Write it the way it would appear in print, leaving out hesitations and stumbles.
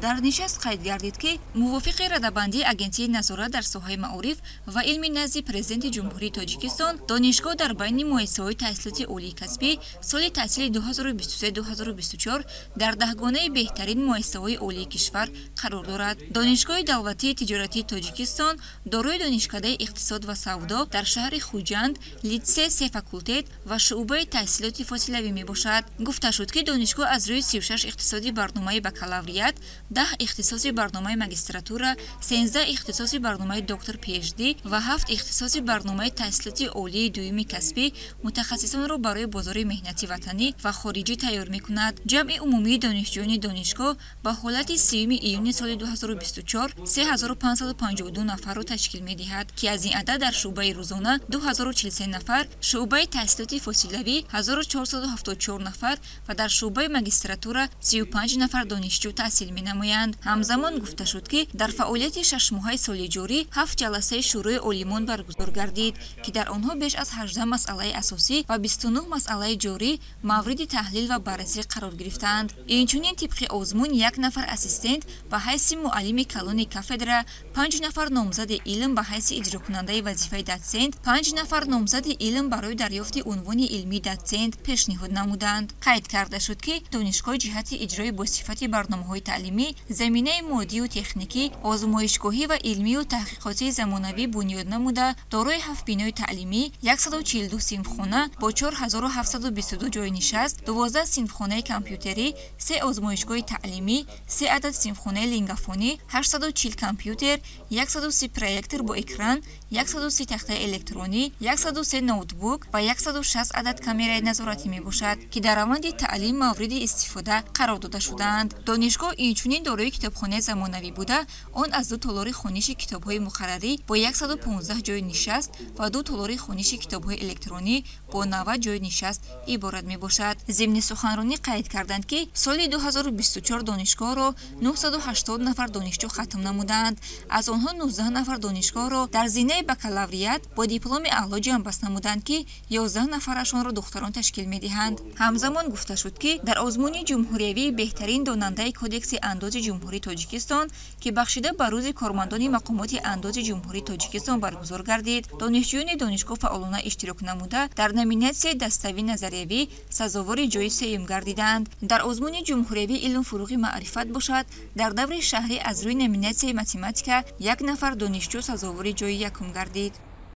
Дар нишаст қайд гардид, ки мувофиқи радабандии Агентии назорат дар соҳаи маориф ва илми назди Президенти Ҷумҳурии Тоҷикистон, донишгоҳ дар байни муассисаҳои таҳсилоти олии касбӣ соли таҳсили 2023-2024 дар даҳгонаи беҳтарин муассисаҳои олии кишвар қарор дорад. Донишгоҳи давлатии тиҷоратии Тоҷикистон дорои донишкадаи иқтисод ва савдо дар шаҳри Хуҷанд, литсей, се факултет ва шуъбаи таҳсилоти фосилавӣ мебошад. Гуфта шуд, ки донишгоҳ аз рӯи 36 ихтисоси барномаи бакалавриат, 10 ихтисоси барномаи магистратура, 13 ихтисоси барномаи доктор PhD ва 7 ихтисоси барномаи таҳсилоти олии дуюми касбӣ мутахассисонро барои бозори меҳнати ватанӣ ва хориҷӣ тайёр мекунад. Ҷамъи умумии донишҷӯёни донишгоҳ ба ҳолати 3 июни соли 2024 3552 нафарро ташкил медиҳад, ки аз ин адад дар шуъбаи рӯзона 2043 нафар, шуъбаи таҳсилоти фосилавӣ 1474 нафар ва дар шуъбаи магистратура 35 нафар донишҷӯ таҳсил менамоянд. Ҳамзамон гуфта шуд, ки дар фаъолияти шашмоҳаи соли ҷорӣ 7 ҷаласаи Шӯрои олимон баргузор гардид, ки дар онҳо беш аз 18 масъалаи асосӣ ва 29 масъалаи ҷорӣ мавриди таҳлил ва баррасӣ қарор гирифтаанд. Инчунин тибқи озмун як нафар ассистент ба ҳайси муаллими калони кафедра, 5 нафар номзади илм ба ҳайси иҷрокунандаи вазифаи дотсент, 5 нафар номзади илм барои дарёфти унвони илмии дотсент пешниҳод намуданд. Қайд карда шуд, ки донишгоҳ ҷиҳати иҷрои босифати барномаҳои таълимӣ заминаи моддию техникӣ, озмоишгоҳӣ ва илмию таҳқиқотии замонавӣ бунёд намуда, дорои 7 бинои таълимӣ, 142 синфхона бо 4722 ҷойи нишаст, 12 синфхонаи компютерӣ, 3 озмоишгоҳи таълимӣ, 3 адад синфхонаи лингафонӣ, 840 компютер, 130 проектор бо экран, 130 тахтаи электронӣ, 103 ноутбук ва 160 адад камераи назоратӣ мебошад, ки дар раванди таълим мавриди истифода қарор дода шудаанд. Донишгоҳ инчунин дорои китобхонаи замонавӣ буда, он аз 2 толори хониши китобҳои муқаррарӣ бо 115 ҷойи нишаст ва 2 толори хониши китобҳои электронӣ бо 90 ҷойи нишаст иборат мебошад. Зимни суханронӣ қайд карданд, ки соли 2024 донишгоҳро 980 нафар донишҷӯ хатм намуданд. Аз онҳо 19 нафар донишгоҳро дар зинаи бакалавриат бо дипломи аъло ҷамъбаст намуданд, ки 11 нафарашонро духтарон ташкил медиҳанд. Ҳамзамон гуфта шуд, ки дар озмуни ҷумҳуриявии беҳтарин донандаи Кодекси андози Ҷумҳурии Тоҷикистон, ки бахшида ба рӯзи кормандони мақомоти андози Ҷумҳурии Тоҷикистон баргузор гардид, донишҷӯёни донишгоҳ фаъолона иштирок намуда, дар номинатсияи даставӣ назариявӣ сазовори ҷои сеюм гардиданд. Дар озмуни ҷумҳуриявии илм фуруғи маърифат бошад, дар даври шаҳрӣ аз рӯи номинатсияи математика як нафар донишҷӯ сазовори ҷои якум гардид.